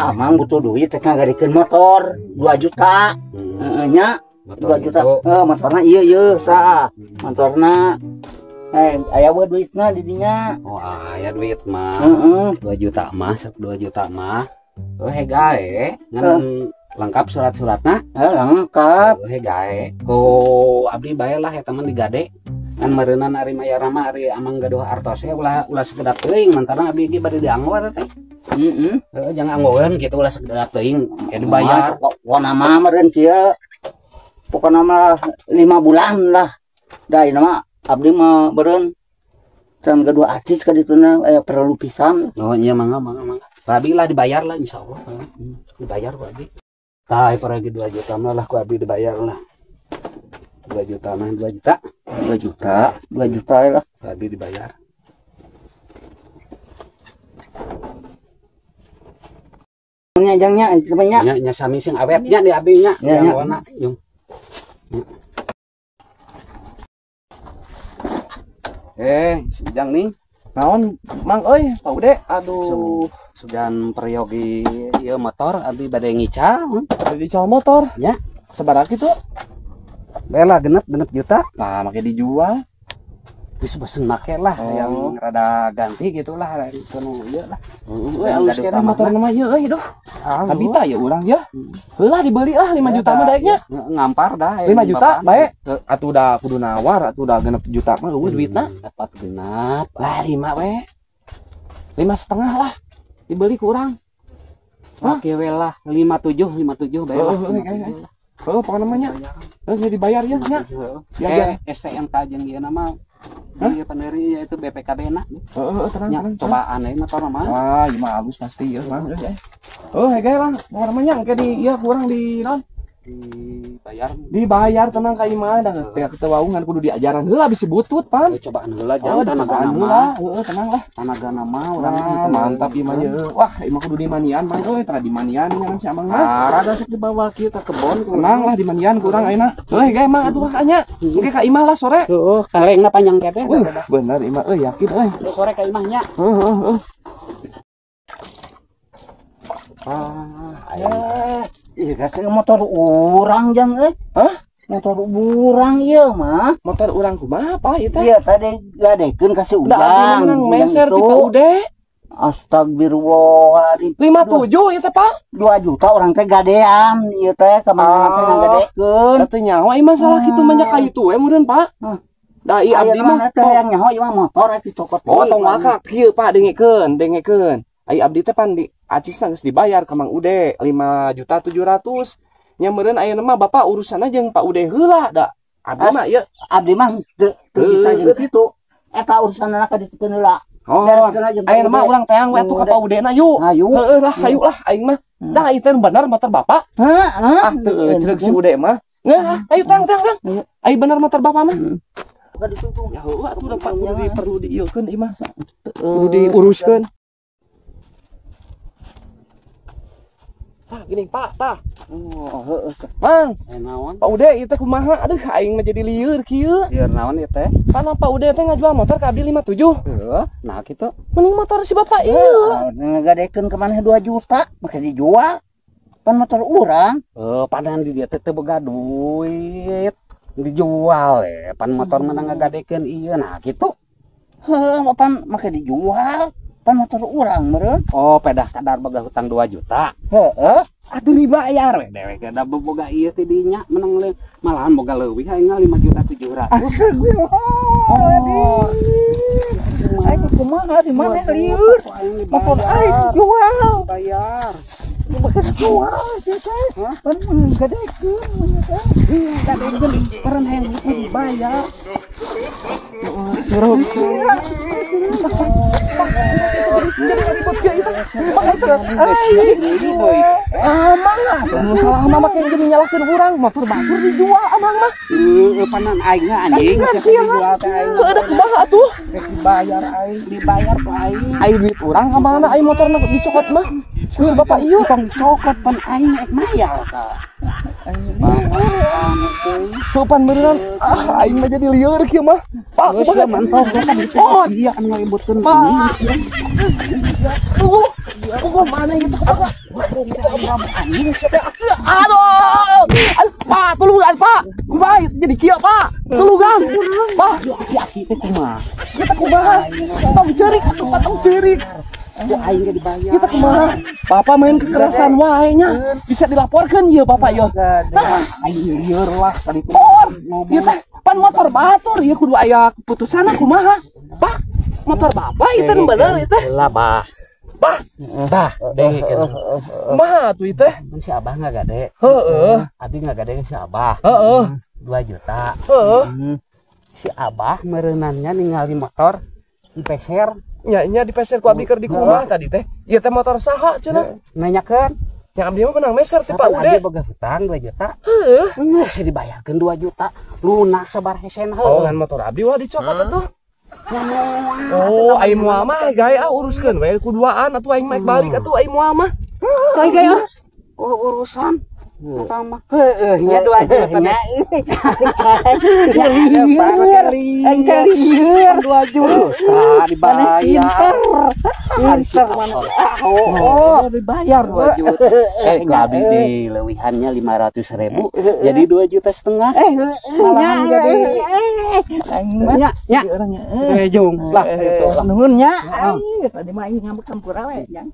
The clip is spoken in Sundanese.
Amang butuh duit teh ngagadikeun motor 2 juta. Heeh nya 2 juta. Heeh motorna ieu ieu tah. Motorna aya we duitna di dinya. Oh aya duit mah. Heeh. 2 juta mah, 2 juta mah. Heuh gae ngan lengkap surat-suratna. Heuh lengkap. Heuh gae. Ku abdi bae lah eta mah digade. Ngan meureunana ari mayar mah ari amang gaduh artos ge ulah ulah sekedap teuing mantana abdi ge bade dianggo eta teh. Heeh. Heuh jangan anggoeun kitu ulah sekedap teuing ya dibayar. Pokona mah meureun kieu. Pokona mah 5 bulan lah. Da ieu mah abdi mah meureun can gaduh acis ka dituna aya perlu pisan. Oh iya mangga mangga mangga. Abi lah dibayar lah insyaallah. Dibayar ku abdi. Tah paragi 2 juta mah lah ku abdi dibayar lah. 2 juta mah 2 juta. 2 juta, 2 juta lah. Abdi dibayar. Nya jangnya nya. Nya nya sami sing awetnya di abdi nya. Nya yung. Jang nih. Naon Mang euy, Pak Ude, aduh. Sugan peryogi ieu motor abdi bade ngical. Bade dical motor? Nya. Sabaraha kitu? Bela genep juta. Nah, make dijual. Geus bosen make lah, oh. Yang rada ganti gitulah, itu nu ieu lah. Heeh, alus keneh motor mah ieu euy duh. Kabita ya urang ya. Heulah dibeli lah 5 juta mah daeknya. Ngampar dah. 5 juta bae. Atuh da kudu nawar, atuh da genep juta mah eueuh duitna. Dapat genap. Lah 5 we. 5,5 lah. Dibeli ku urang. Oke we lah, 57 57 bae lah. Heuh, pokona mah nya. Heuh dibayar ya nya. Ya STNK jeung ieu mah. Iya panderi yaitu BPKB na. Heeh, tenang tenang. Cobaan euy motor mah. Wah, ieu mah halus pasti ieu mah. Oh, hege lah. Pokona mah nya engke di ieu kurang di naon? Dibayar. Dibayar tenang ka ieu mah da geus teu waungan kudu diajaran heula bisi butut pan. Cobaan heula jang tanaga nama. Heeh, tenang lah. Tanaga nama urang mantap ieu mah ieu. Wah, ieu mah kudu dimanian mah euy, tara dimanian nya si Amang mah. Rada sok dibawa kieu ka kebon. Tenang lah dimanian ku urang ayeuna. Heuh, hege mah atuh nya. Engke ka imah lah sore. Heeh, kalengna panjang kene. Bener imah euy yakin euy. Sore ka imah nya. Heeh, heeh. Ah, iya kasih motor urang jang eh. Hah? Motor urang ieu mah. Motor urang kumaha Pak ieu teh? Iya tadi gadekeun kasih ujang. Da abdi menang meser ti Pak Ude. Astagfirullahaladzim. 57 ieu teh Pak. 2 juta urang teh gadean ieu teh ka mana teh ngagadekeun. Da teu nyaho ieu masalah kitu mah nya ka itu we meureun Pak. Da ieu abdi mah teh yang nyaho ieu mah motor rek dicokot. Oh tong waka kieu Pak dengekeun, dengekeun. Ai abdi teh pan di acisna geus dibayar ka Mang Ude 5.700.000. Nya meureun ayeuna mah bapak urusanna jeung Pak Ude heula da. Abdi mah ieu abdi mah teu bisa jeung kitu. Eta urusanna ka ditukeun heula. Oh, ayeuna mah urang teang we atuh ka Pak Ude na yuk. Heueuh lah hayu lah aing mah. Da ieu teh bener motor bapak. Heeh. Ah teu ceureuh si Ude mah. Ngeuh, ayo tang tang tang. Ai bener motor bapak mah. Ka ditutung. Ya heueuh atuh da Pak kudu perlu diieukeun ieu mah. Kudu diuruskeun. Tah gini Pak, tah. Oh, heueuh. Mang, naon? Pak Ude ieu teh kumaha? Aduh, aing mah jadi lieur kieu. Lieur naon ieu teh? Pan Pak Ude teh ngajual motor ka abdi 57. Heuh, nah kitu. Mending motor si bapak ieu. Ngagadekeun ka maneh 2 juta, make dijual. Pan motor urang. Heuh, padan di dieu teh teu boga duit. Dijual pan motor mah ngagadekeun ieu nah kitu. Heuh, pan make dijual. Pan motor urang meureun. Oh, pedah kadar boga hutang 2 juta. Heeh. Atuh dibayar we dewek da boga ieu teh dinya menang malahan boga leuwih aing 5.700.000. Astagfirullahaladzim. Aing kumaha di mana lieur? Motor aing jual. Bayar. Bekas jual teh. Pan gadekeun mun teh. Gadekeun peureun hayang dibayar. Amang lah, salah mama kayak jadi nyalahkan orang, motor batur dijual amang mah. Panan aing anjing, dijual teh aing. Ada kumaha atuh? Dibayar aing, dibayar ku aing. Aing duit urang ka mana aing motorna dicokot mah. Ku si bapak ieu tong dicokot pan aing ek mayar ka. Heuh pan beneran, ah aing mah jadi lieur kieu mah. Pak, kumaha mantau oh, dia anu ngaributkeun ini. Tunggu, tunggu mana gitu. Anjing siapa? Aduh. Pak, tulungan, Pak. Kumaha jadi kieu, Pak? Tulungan. Pak, Aki teh kumaha? Kita kumaha? Tong ceurik atuh, Pak, tong ceurik. Ku aing ge dibayar. Kita kumaha? Bapak main kekerasan wae nya. Bisa dilaporkan ieu Bapak ieu. Nah, Aing lieur lah tadi tuh. Por, ieu teh pan motor batur ieu kudu aya keputusan kumaha? Pak, motor Bapak ieu teh bener ieu teh. Lah, Bah. Bah, Bah, dengekeun. Kumaha atuh ieu teh? Mun si Abah ngagade. Heeh. Abi ngagade si Abah. Heeh. 2 juta. Heeh. Si Abah mereunannya ningali motor dipeser. Nya nya dipeser ku abdi keur di kumaha tadi teh? Ieu teh motor saha cenah? Nanyakeun. Yang abdi mah menang meser teh Pak Kapan Ude. Abi boga hutang 2 juta. Heeh. Geus dibayarkeun 2 juta. Lunas sabar hesen. Oh, ngan motor abdi wah dicokot atuh. Nya moal. Oh, aing moal mah gae ah, uruskeun we ku duaan atuh, aing mah balik atuh, aing moal mah. Gae gae ah. Oh, urusan. Eta mah. Heueuh nya 2 juta. Nya. Lieur. Aing teh lieur. 2 juta dibayar. Pinter. Pinter mana. Ah, oh. Oh, dibayar 2 juta. Eh, ku abi di leuwihannya 500 ribu, jadi 2,5 juta. Eh, Malahan nya. jadi. Aing mah. Nya, nya. Orangnya. Rejung lah itu lah. Nuhun nya. Aing tadi mah aing ngambek hampura we, Jang.